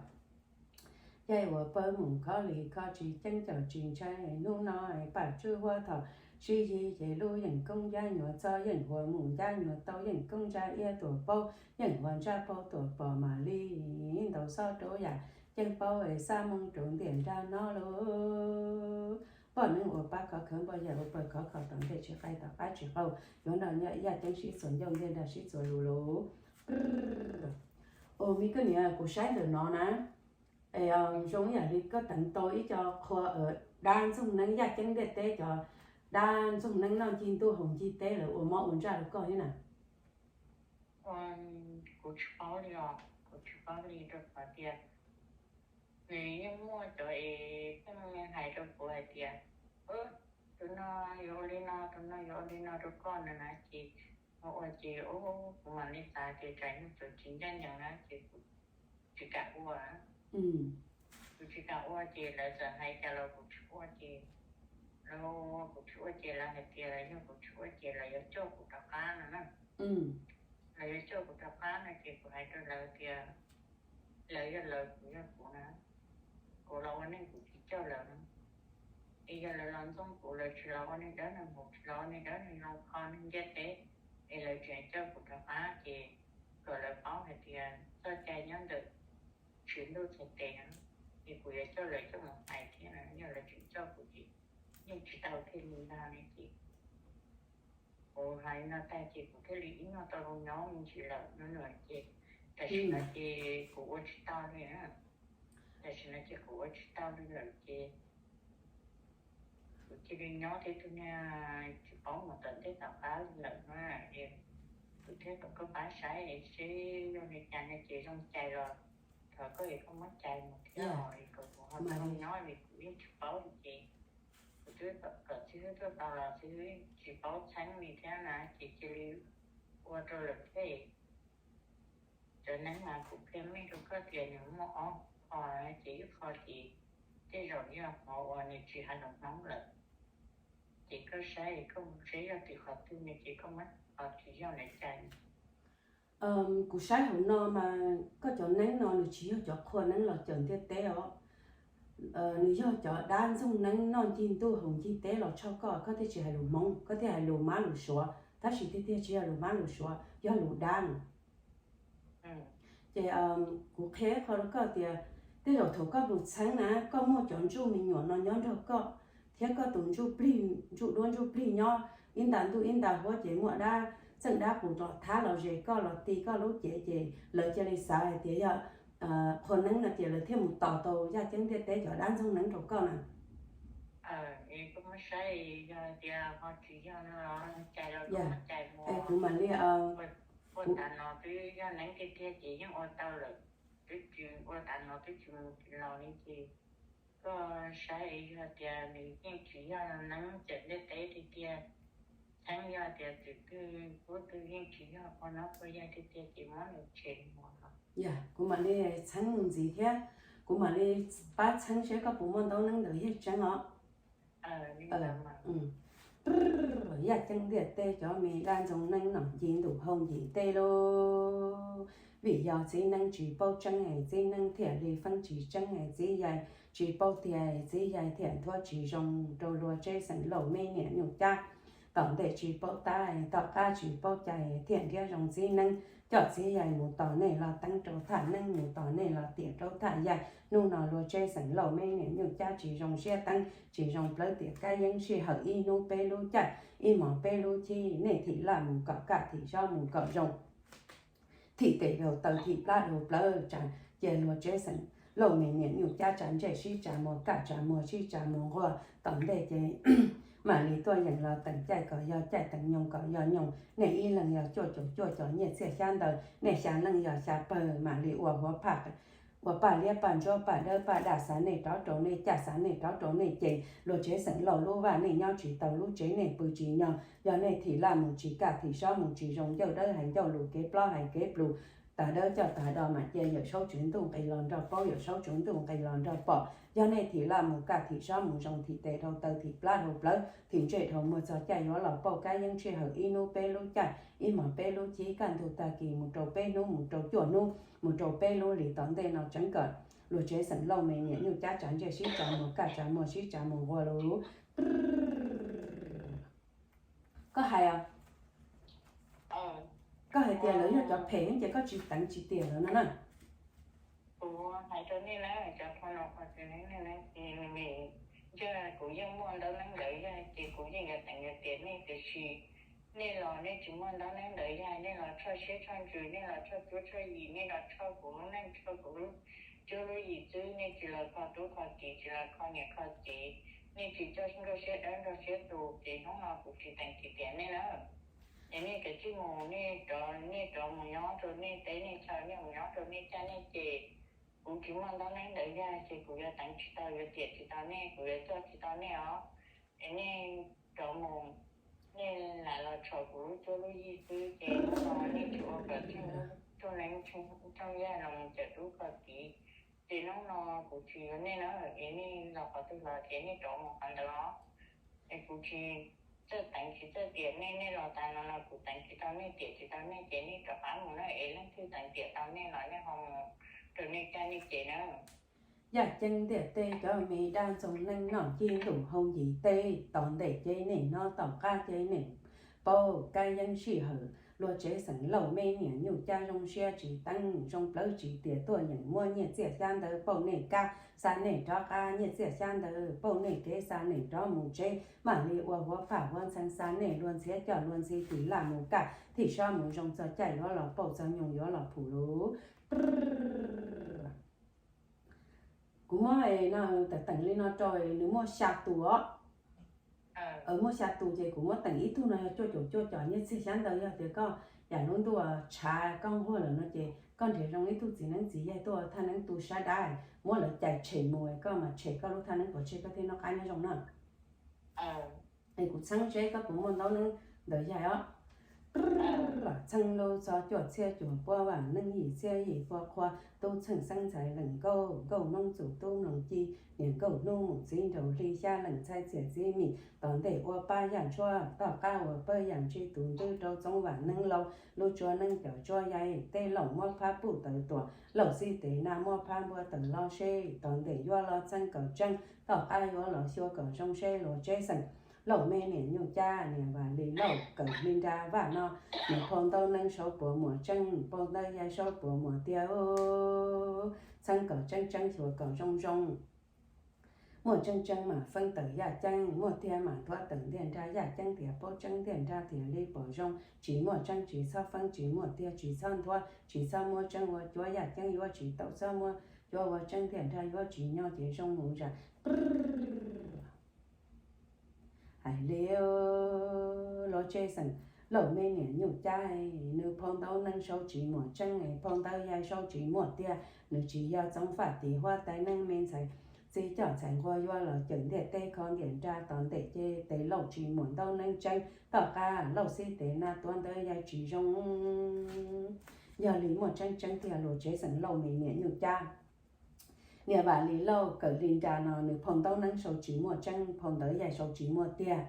yaig uas pawg mus khov li kho tsis ceeb coj tsis ntshai. Hnub no paj tswb huab thaum sib yig ces lub yeej koob ncab nyuag txog, yeej huas mus ncab nyuag tau, yeej koob ntsa iab tuam paub, yeej huas ntsa paub tuam pom mam li ntaus xob rau yaj ceeb paub, xab moo rau ntiaj nrag no lauj. Npoj neeb ua pab khov khawv npoj, yaig ua pawg khov kho, tom ntej tsis qaij tom qab tsis qaug, yuav nrog yaj ceeb sib txuas ncauj, ntiaj nrag sib txuas lus lauj. Ua me koj niam, kuv saib ntawm no na, es zoo ib yam li koj teev tau ib co qhua dab ntxoog neeb yaj ceeb ntiaj teb, cov dab ntxoog neeb noj ncig ntuj haus ncig teb lawv ua mob ua ntsaj rau koj thiab na. Ua, kuv tsis paub li os, kuv tsis paub li rau qhov tias nws yeej muaj cov es pheej hais rau kuv hais tias, tus no yuav ua li no, tus no yuav ua li no rau koj no na, ces ua ua ces kuv mam li xav tias tsam yog cov tsis ncaj ncees na ces kuv tsis kam ua. Kuv tsis kam ua ces lawv txawm hais cas los kuv tsis ua ces, lawv, kuv tsis ua ces lawv hais tias yog kuv tsis ua ces lawv yuav coj kuv rov qab no na. Lawv yuav coj kuv rov qab no ces kuv hais rau lawv tias lawv yog lawv, kuv yog kuv na, kuv los ua neej kuv tsis coj lawv no. Es yog lawv los ntxoog kuv, lawv tsis los ua neeg dawb neeg huv, tsis los ua neeg dawb neeg zoo kho neeg ntiaj teb, es lawv tseem coj kuv rov qab ces kom lawv paub hais tias txoj cai nyob ntawm tswv ntuj txhais tes no, es kuv yuav coj lawv coj mus hais thiab no. Yog lawv tseem coj kuv ces yeej tsis tau thiaj li ntag ne ces kuv hais no tag ces kuv thiaj li ib nyuag tau zoo nyob me ntsis lawm no ces tam sim no ces kuv ua tsis tau li. Tam sim no ces kuv ua tsis tau li lawm ces kuv cia li nyob thiab tus niag tsis paub mus tom ntej tom qab li lawm na. Kuv thiaj kom koj pab saib seb yog li cas no ces zoo cai los thov koj es koj muab cai mus thiab os, es kom kuv ho tau nyob li kuv yeej tsis paub li ces kuv twb kom txiv hwb tuaj tau los txiv hwb tsis paub txheeb li thiab na ces cia li ua rau lawm thiab. Cov neeb mas kuv qhia meej rau koj tias nws muaj ob qho, ces ib qho ces tej zaum yog qhov uas nws tsis hais lus Hmoob lawm, ces koj saib koj mus seb yog tim qhov twg no ces koj muab qhov tsis yog lawm cais. Kuv saib hauv no mas koj cov neeb no nws tsis yog cov qhua neeb los cawm ntiaj teb os. Nws yog cov dab ntxoog neeb noj ncig ntuj haus ncig teb los tshoj koj, koj thiaj tsis hais lus Hmoob, koj thiaj hais lus Mab lus Suav, tab sis tiag tiag tsis yog lus Mab lus Suav, yog lus dab no. Ces kuv qhia qhov rau koj tias tej zaum thaum koj mus txheeb na koj muaj cov ntsuj me nyuam no nyob nrog koj, thiab koj tus ntsuj plig, ntsuj duab ntsuj plig nyob ib nta ntuj ib nta huab ces muaj dab txeej dab qus los thab los zes koj los ti koj lub cev ces lawv cia li xav hais tias yog qhua neeb no ces lawv thiaj mus tos tau yaj ceeb ntiaj teb cov dab ntxoog neeb rau koj na. Koj muab saib yog tias ho tsis yog no los cais los koj muab cais mus. Kuv mam li, ua tas no twb yog neeb tiag tiag ces yeej ua tau lawm, twb tsis ua tas no twb tsis mus tsis los li ces koj saib yog tias nws yeej tsis yog neeb cawm ntiaj teb tiag tiag, txheeb yog tias twm twg kub twg yeej tsis yog qhua no qhua yaig tiag tiag ces muab nws tshem mus. Yog kuv mam li txheeb mus ntxiv thiab, kuv mam li pab txheeb seb koj puas muaj ntaub neeb ntawm yaj ceeb os. Yaj ceeb ntiaj teb cov me dab ntxoog neeb noj ncig ntuj haus ncig teb lauj. Vim yog txiv neeb tsis paub tseeb, txiv neeb thiaj li feeb tsis tseeb, txiv yaig tsis paub tiag, txiv yaig thiaj nthuav tsis zoo rau luag tseb xeem lauj me niam nyuj cab. Tom ntej tsis paub tab, tom qab tsis paub cai, thiaj nrhiav zoo txiv neeb coj txiv yaig mus tos nej los teeb rau thaj neeb, mus tos nej los tiam rau thaj yaig. Hnub no luag tseb xeem lauj me niam nyuj cab tsis zoo siab teeb, tsis zoo plawv tiam kab yeeb, sij hawm ib hnub peb lub caij, ib hmos peb lub chib, nej thim laj mus kom kaj, thim zob mus kom zoo. thim tes dhau taw thim plab dhau plawv, tsa cia luag tsev xeem lauj me niam nyuj cab tsa ntsej sib tsa muag kaj tsa muag sib tsa muag nquag tom ntej ces mam li tuaj yeem los teem caij kom yog caij, teem nyoog kom yog nyoog. Nej ib leeg yog cuaj caum cuaj caum nyiaj txiaj xyab ntawv, nej xya leej yog xya pawg, mam li ua huav phaj, ua paj liab paj ntsuab paj dawb paj daj, xa nej rov rau nej caj, xa nej rov rau nej ces, luag tsev xeem lauj lub vaj nej nyob tsis tau, lub tsev nej pw tsis nyog, yog nej thim laj mus tsis kaj, thim sob mus tsis zoo, ncauj dawb hais ncauj lus, kev plob hais kev plus, tas dawb coj tas do, mam cia Yawm Saub Tswv Ntuj nqis los nrog paub, Yawm Saub Tswv Ntuj nqis los nrog pom. Yog nej thim laj mus kaj, thim sob mus zoo, thim tes dhau taw thim plab dhau plawv, thim ntsej dhau muag txog caij yuav los pauj, kab yeeb sij hawm ib hnub peb lub caij, ib hmos peb lub chib, kaj ntug tag kis mus rau peb hnub, mus rau cuaj hnub, mus rau peb lub hlis tom ntej no, tseev kom luag tsev xeem lauj me niam nyuj cab tsa ntsej sib tsa muag kaj tsa muag sib tsa muag nquag lus. Koj hais os, koj hais tias lawv yog cov phem ces koj tsis teev tsis tiam lawv no na. Kuv hais rau nej na, cov phau los qhov tseem neeb ne, ces ntshe kuv yeej muaj ntaub neeb ntawd yog ces kuv yeej yuav teev yuav tiam nej, tiam sis nej los nej tsis muaj ntaub neeb ntawd yog, nej los tshoj siab tshoj ntsws, nej los tshoj cuab tshoj yim, nej los tshoj kuv lub neej tshoj kuv lub cuab lub yim xwb, nej tsis los kho tub kho kiv, tsis los kho niam kho txiv, nej tsis coj nrog siab dawb nrog siab tus, ces hnub no kuv tsis teev tsis tiam nej na. Es nej kav tsij mus, nej rov, nej rov mus nyob rau nej teb nej chaw, nej mus nyob rau nej caj nej ces, kuv tsis muaj ntaub neeb ntawd yog ces kuv yuav teev tsis tau, yuav tiam tsis tau nej, kuv yuav coj tsis tau nej os. Es nej rov mus, nej lam los tshov kuv lub cuab lub yig xwb, ces hnub no nej tsis ua kom tsheej lub rooj neeb tsheej rooj yaj los mus cawm tub kho kiv, ces hnub no kuv tsis yuav nej na. Es nej los qhov twg los ces nej rov mus qhov ntawd os. Es kuv tsis txawj teev tsis txawj tiam nej, nej los tas no los kuv teev tsis tau nej tiam tsis tau nej ces nej rov qab mus na, es leej twg teev tiam tau nej los nej ho mus rau nej caj nej ces na. Yaj ceeb ntiaj teb cov me dab ntxoog neej noj ci ntuj hau ncig teb, tom ntej ces nej hnov, tom qab ces nej paub, kab yeeb sij hawm luag tsev xeem lauj me niam nyuj cab zoo siab tsis teev zoo plawv tsis tiam tuaj yeem muab nyiaj txiaj xyab ntawv pauj nej kab, xa nej rov qab, nyiaj txiaj xyab ntawv pauj nej kev, xa nej rov mus tsev, mam li ua huav phaj huav ntxhee, xa nej luag ntxhiav coj luag ntxhi, thim laj mus kaj thim sob mus zoo, txog caij yuav los pauj txog nyoog yuav los phum lus. Kuv muab no teem teem li no rau, nws muaj xya tus os. Muaj xya tus ces kuv muab teem ib tug no yog cuaj caum cuaj caum nyiaj txiag xyab ntawv, yog tias koj yam lub ntuj tshav koj nquag lawm no ces koj nrhiav zoo ib tug txiv neeb txiv yaig tuaj thaj neeb tu sab dab, muab lawv cais tshem mus, koj mas tshem koj lub thaj neeb pov tseg koj thiaj noj qab nyob zoo na. Es kuv txheeb seb koj puas muaj ntaub neeb ntawd yaig os. Txheeb lub txog cuaj txhiab cuaj puab vam neeb yim txhiab yim pua qhua, tub txheej xeeb ntxhais leej nkauj, nkauj hmoob txuj tub mloog ci, niam nkauj hnub mus txiv nraug hli xya leej ntxhais txiaj txiv mim, tom ntej ua pab yaj ntsuab, tom qab ua pawg yaj ntsib tus ntwb rau txoov vam neeb lauj, lub tsuab neeb cov tsuab yaig, teb lauj muab phab puj tawm tuam, lauj xib tes na muab phab npua tawm los seb, tom ntej yuav los txheeb kom tseeb, tom qab yuav los xyuas kom zoo seb luag tsev xeem lauj me niam nyuj cab, niam vam li lauj kawm li nra vaj no, niam phau ntaub neeb saub puas muaj tseeb, phau ntawv yaig saub puas muaj tiag. Txheeb kom tseeb tseeb xyuas kom zoo zoo. Muaj tseeb tseeb mas feeb tawm yaj ceeb, muaj tiag mas thuav tawm ntiaj nrag, yaj ceeb tias paub tseeb, ntiaj nrag tias li pom zoo. Tsis muaj tseeb tsis txhob feeb, tsis muaj tiag tsis txhob nthuav, tsis txhob muab tseeb ua cuav, yaj ceeb yuav tsis tau, txhob muab cuav ua tseeb, ntiaj nrag yuav tsis nyob ces zoo mus zam. Hais li luag tsev xeem lauj me niam nyuj cab, nws phau ntaub neeb saub tsis muaj tseeb, phau ntawv yaig saub tsis muaj tiag, nws tsis yog txoov faj tim huab tais neeb, me ntxhais txiv coj ntxhais nquag yuav los cawm ntiaj teb kho ntiaj nrag, tom ntej ces tes lauj tsis muaj ntaub neeb tseeb, tom qab lauj xib tes na tuav ntawv yaig tsis zoo. Yog li muaj tseeb tseeb tiag luag tsev xeem lauj me niam nyuj cab. Niam vam li lauj kawm li nra no nws phau ntaub neeb saub tsis muaj tseeb, phau ntawv yaig saub tsis muaj tiag.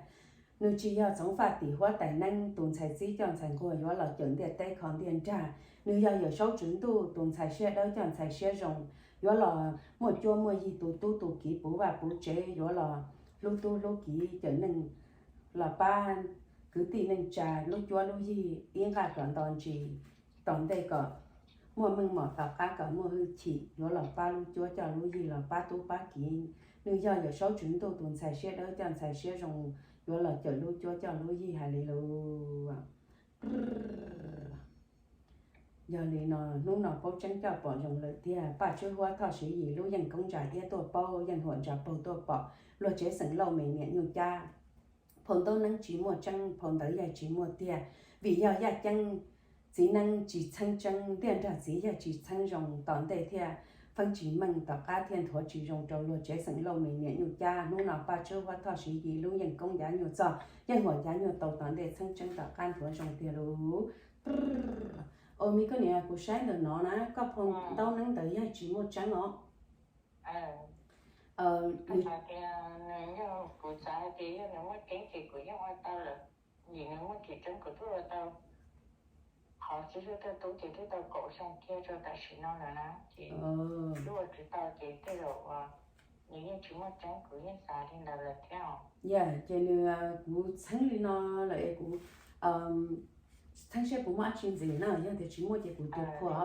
Nws tsis yog txoov faj tim huab tais neeb, tus ntxhais txib coj ntxhais nquag yuav los cawm ntiaj teb kho ntiaj nrag. Nws yog Yawm Saub Tswv Ntuj, tus ntxhais siab dawb coj ntxhais siab zoo, yuav los muaj cuab muaj yig, tu tub tu kiv, puv vaj puv tsev, yuav los hlub tub hlub kiv, cawm neeg los pab kwv tij neej tsa lub cuab lub yig ib nqaj kom nto ntsis, tom ntej kom muaj meej mom, tom qab kom muaj hwj chim, yuav los pab lub cuab coj lub yig, los pab tub pab kiv. Nws yog Yawm Saub Tswv Ntuj, tus ntxhais siab dawb coj ntxhais siab zoo, yuav los cawm lub cuab coj lub yig. Hais li lus. Yog li no hnub no paub tseeb coj pom zoo lawm tiag, Paj Tswb Huab Thoj Siv Yis lub yeej koob ntsa iab tuaj paub, yeej huam ntsa paug tuaj pom, luag tsev xeem Lauj me niam Nyuj Cab, phau ntaub neeb tsis muaj tseeb, phau ntawv yaig tsis muaj tiag, vim yog yaj ceeb txiv neeb tsis txheeb tseeb, ntiaj nrag txiv yawg tsis txheeb zoo, tom ntej thiaj feeb tsis meej, tom qab thiaj nthuav tsis zoo rau luag tsev xeem Lauj me niam Nyuj Cab. Hnub no Paj Tswb Huab Thoj Siv Yis lub yeej koob ncav nyuag txog, yeej huam ncav nyuag tau, tom ntej txheeb tseeb tom qab nthuav zoo tiag lauj. Ua me koj niam, kuv saib ntawm no na, koj phau ntaub neeb ntawd yog tsis muaj tseeb os. Tias nws yog kuv xav hais tias yog nws muaj tseeb ces kuv yeej ua tau lawm, vim nws muaj tsis tseeb kuv twb ua tau. Qhov txiv xub thawj tub ces twb tau kaum xyoo kiag rau tam sim no lawm na, ces twb ua tsis tau ces tej zaum nws yeej tsis muaj tseeb, kuv yeej xav li ntawd lawm thiab. Yog ces nws, kuv txheeb li no lawm es kuv txheeb seb puas muaj dab tsi ntxiv na, yog tias tsis muaj ces kuv tus phua.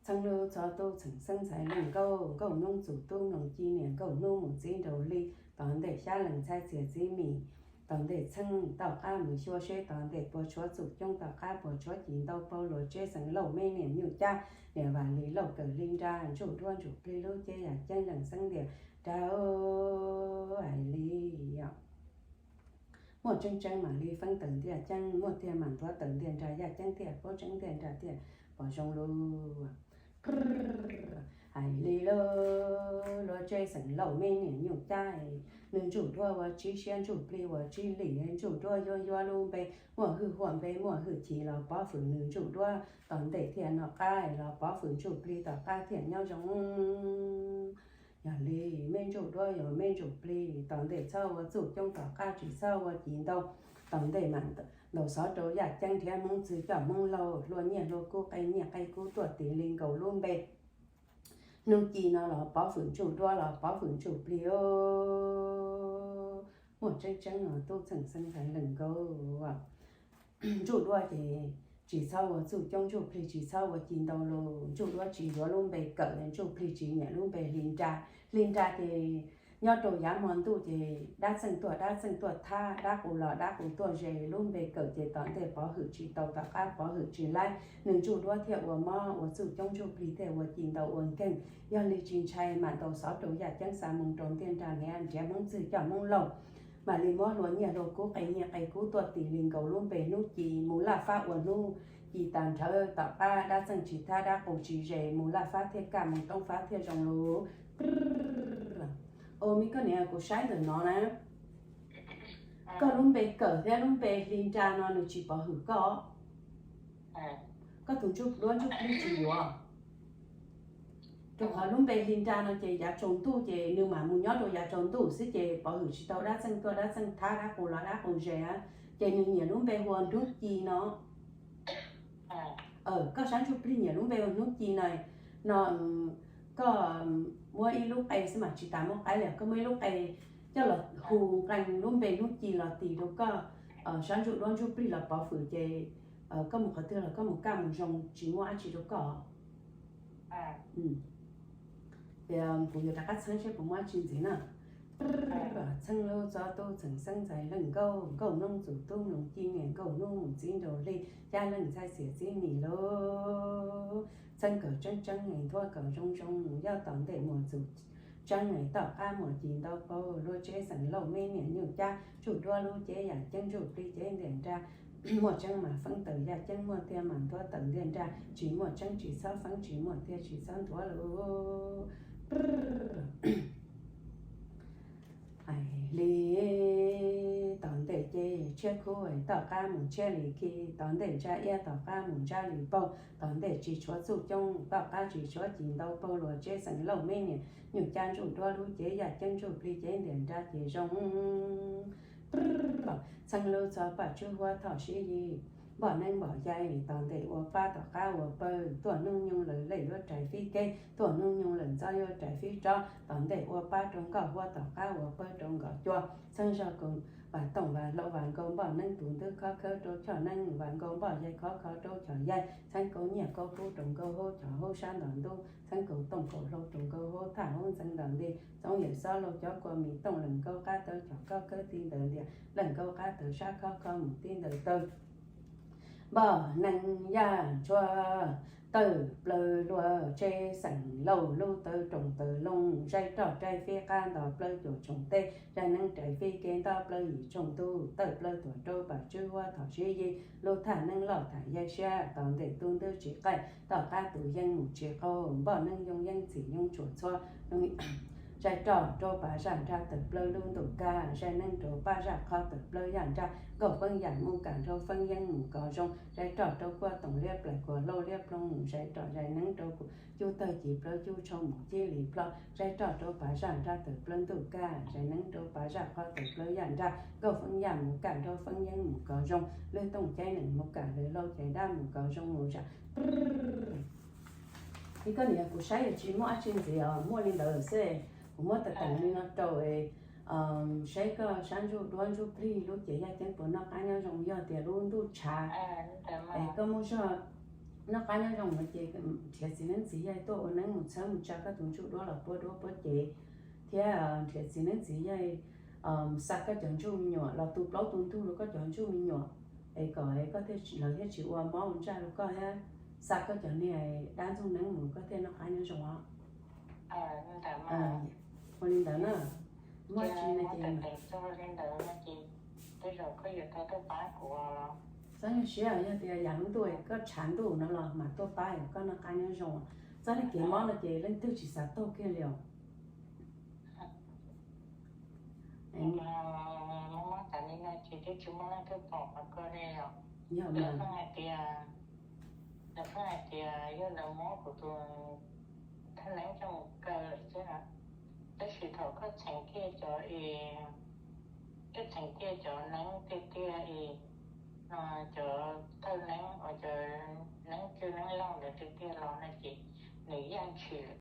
Txheeb lub txog tub txheem xeeb ntxhais leej nkauj, nkauj noob txug tub mloog ci niam nkauj hnub mus txiv nraug hli, tom ntej xyab leej ntxhais txiag txiv mis, tom ntej txheeb tom qab mus xyuas seb tom ntej puas tshuav txuj coob tom qab puas tshuav ci ntau paug luag tsev xeem Lauj me niam Nyuj Cab, niam Vam Lis Lauj Kawm Hli Nra, Ntsuj Duab Ntsuj Plig lub cev yaj ceeb leej xeeb ntiag nra hais li os. Muaj tseeb tseeb mam li feeb tawm ntiag ceeb, muaj tiag mam nthuav tawm ntiag nra, yaj ceeb thiaj paub tseeb ntiag nra thiaj pom zoo lug. Hais li lauj, luag tsev xeem Lauj me niam Nyuj Cab, nws Ntsuj Duab ua tsib siab Ntsuj Plig ua tsib lim, Ntsuj Duab yuav yuav lub npe, muaj hwj huam npe muaj hwj chim los pov hwm nws Ntsuj Duab, tom ntej thiaj noj qab los pov hwm Ntsuj Plig tom qab thiaj nyob zoo. Yog li me Ntsuj Duab yog me Ntsuj Plig, tom ntej txhob ua txuj coob tom qab tsis txhob ua ci ntau, tom ntej mam ntaus xov rau yaj ceeb nrhiav Hmoob txwg coj Hmoob laug, hlua nyiaj hlua kub qe nyiaj qe kub tuaj tis li nkaus lub npe. Hnub ci no los pov hwm Ntsuj Duab los pov hwm Ntsuj Plig. Muaj tseeb tseeb no tub txheem xeeb ntxhais leej nkauj. Ntsuj Duab ces tsis txhob ua txuj coob, Ntsuj Plig tsis txhob ua ci ntau lug, Ntsuj Duab tsis yuav lub npe Kawm, Ntsuj Plig tsis nyiam lub npe Hli Nra. Hli Nra ces nyob rau yav hmo ntuj ces dab txeej tuaj dab txeej tuaj thab, dab qus los dab qus tuaj ze, lub npe Kawm ces tom ntej pov hwm tsis tau tom qab pov hwm tsis laib, nws Ntsuj Duab thiaj ua mob ua txuj coob, Ntsuj Plig thiaj ua ci ntau ua nkeeg. Yog li tsis ntshai mam ntaus xov rau yaj ceeb xa moo rau ntiag nra nrhiav Hmoob txwg coj Hmoob laug, mam li muab hlua nyiaj hlua kub qe nyiaj qe kub tuaj tis li nkaus lub npe hnub ci mus laj fab ua hnub ci tas nrhawv tom qab dab txeej tsis thab dab qus tsis ze mus laj fab thiaj kaj mus toob fab thiaj zoo lug. Ua me koj niam, kuv saib ntawm no na, koj lub npe Kawm thiab lub npe Hli Nra no nws tsis pov hwm koj. Koj tus Ntsuj Duab Ntsuj Plig tsis yuav. Rau qhov lub npe Hli Nra no ces yav tsaus ntuj ces nws mam mus nyob rau yav tsaus ntuj xwb ces pov hwm tsis tau dab txeej tuaj dab txeej thab dab qus los dab qus ze na, ces nws nyiam lub npe hu ua hnub ci no. Koj sab Ntsuj Plig nyiam lub npe hu ua hnub ci no, no koj muab ib lub qe xwb mas tsis tas muab qaib li, koj muab ib lub qe coj los hu nqee lub npe hnub ci los tis rau koj sab Ntsuj Duab Ntsuj Plig los pov hwm ces koj mus qhov twg los koj mus kaj mus zoo tsis muaj dab tsi rau koj. Ces kuv yuav rov qab txheeb seb puas muaj dab tsi ntxiv na. Txheeb lub txog tub txheem xeeb ntxhais leej nkauj, nkauj noob txug tub mloog ci niam nkauj hnub mus txiv nraug hli, xyab leej ntxhais txiag txiv mis lug. Txheeb kawm tseeb tseeb es nthuav kawm zoo zoo, yog tom ntej muaj txuj tseeb es tom qab muaj ci ntau paug, luag tsev xeem Lauj me niam Nyuj Cab, Ntsuj Duab lub cev yaj ceeb, Ntsuj Plig cev ntiag nra. Muaj tseeb mas feeb tawm yaj ceeb, muaj tiag mas nthuav tawm ntiag nra, tsis muaj tseeb tsis txhob feeb, tsis muaj tiag tsis txhob nthuav lug. Hais li tom ntej ces tshiab khub tom qab mus tshiab li khi, tom ntej ntsab iab tom qab mus ntsab li paug, tom ntej tsis tshuav txuj coob tom qab tsis tshuav ci ntau paug, luag tsev xeem Lauj me niam Nyuj Cab, Ntsuj Duab lub cev yaj ceeb, Ntsuj Plig cev ntiag nra ces zoo. Txheeb lub txog Paj Tswb Huab Thoj Siv Yis, npoj neeb npoj yaig tom ntej ua pab tom qab ua pawg, tuaj hnub nyoog lawm lej yuav rais fib keb, tuaj hnub nyoog lawm ntxov yuav rais fib rov, tom ntej ua pab rau Nkauj Huab tom qab ua pawg rau Nkauj Cua. Txheeb zog kaus Vam Tooj Vam Hlau Vam Nkaus npoj neeb tus ntwb khov khawv rau Choj Neeb, Vam Nkaus npoj yaig khov kho rau Choj Yaig. Txheeb kaus nyiaj kaus kub rau Nkaus Hub Choj Hub sab ntog ntub, txheeb kaus tooj kaus hlau rau Nkaus Hub thaj hub ntxeev ntog nti. Txoov Yawm Xob Lauj cov kua mis tooj, leej Nkaus qab taw Choj Koj khawb ti ntawm ntiag, leej Nkaus qab taw sab khov kho mus ti ntawm taw. Npoj neeg yaj ntsuag, tawm plaws luag tsheb xeem lauj, lub tawv roos tawv loo, zaib roj raib fib qab nto plaws cuam tshoom teb, zaib neeb raib fib kev nto plaws yim tshoom ntuj, tawm plaws tuam rau pam tswb huab thom sib yig, lub thaj neeb loj tham yaig siab, tom ntej tus ntwj tsis qaij, tom qab tus yeej mus tsis qaug, npoj neeg yoo yeeb txhim nyoog tshuam txhua, zaib roj rau pam zaj nra tawm plaws lub ntuj kaj, zaib neeb rau pab zaj qhov tawm plaws yaj nra, nkauj feeb yam mus kam nraug feeb yeeb mus kom zoo, zaib roj rau kuaj toom liab plaim kuag lauj liab ploog mus, zaib roj zaib neeb rau kuv cub tawg ci plaws cub tshau mus cib li plho, zaib roj rau pam zaj nra tawm plaws ntuj kaj, zaib neeb rau pab zaj qhov tawm plaws yaj nra, nkauj feeb yam mus kam nraug feeb yeeb mus kom zoo, lwg tooj caij neem mus kam lwg lauj caij dab mus kom zoo mus zam. Ib koj niam, kuv saib yuav tsis muaj dab tsi ntxiv os, muaj li ntawd xwb. Kuv muab tam tam li no rau saib koj sab ntsuj duab ntsuj plig lub ces yaj ceeb puas noj qab nyob zoo. Yog tias lub ntuj tshav es koj muaj zog noj qab nyob zoo no ces nrhiav txiv neeb txiv yaig tuaj ua neeb mus txhawb mus tsa koj tus ntsuj duab los puab duab puab cev, thiab nrhiav txiv neeb txiv yaig xa koj cov ntsuj me nyuam los tu plaub tu ntug rau koj cov ntsuj me nyuam, es kom koj thiaj, lawv thiaj tsis ua mob ua ntsaj rau koj thiab, xa koj cov niag dab ntxoog neeb mus koj thiaj noj qab nyob zoo os. Ua li ntawd na. Muaj tsis ne ces txhob nyuaj siab, yog tias yam lub ntuj koj tshav ntuj no los mam tuaj pab koj noj qab nyob zoo. Txoj niag kev mob no ces leej twg tsis xav taug kiag li os. Mob tas li no ces twb tsis muaj leej twg pom qhov ko li os. Yog mas, lawv pheej hais tias, lawv pheej hais tias yog lawv muab kuv tus thawj neeb coj mus kaw lawm xwb na. Tab sis thaum koj txheem kiag cov, koj txheem kiag cov neeb tiag tiag es, cov thawj neeb uas cov neeb cw neeb laug ntawd tiag tiag los no ces nws yaj ntshis lawm.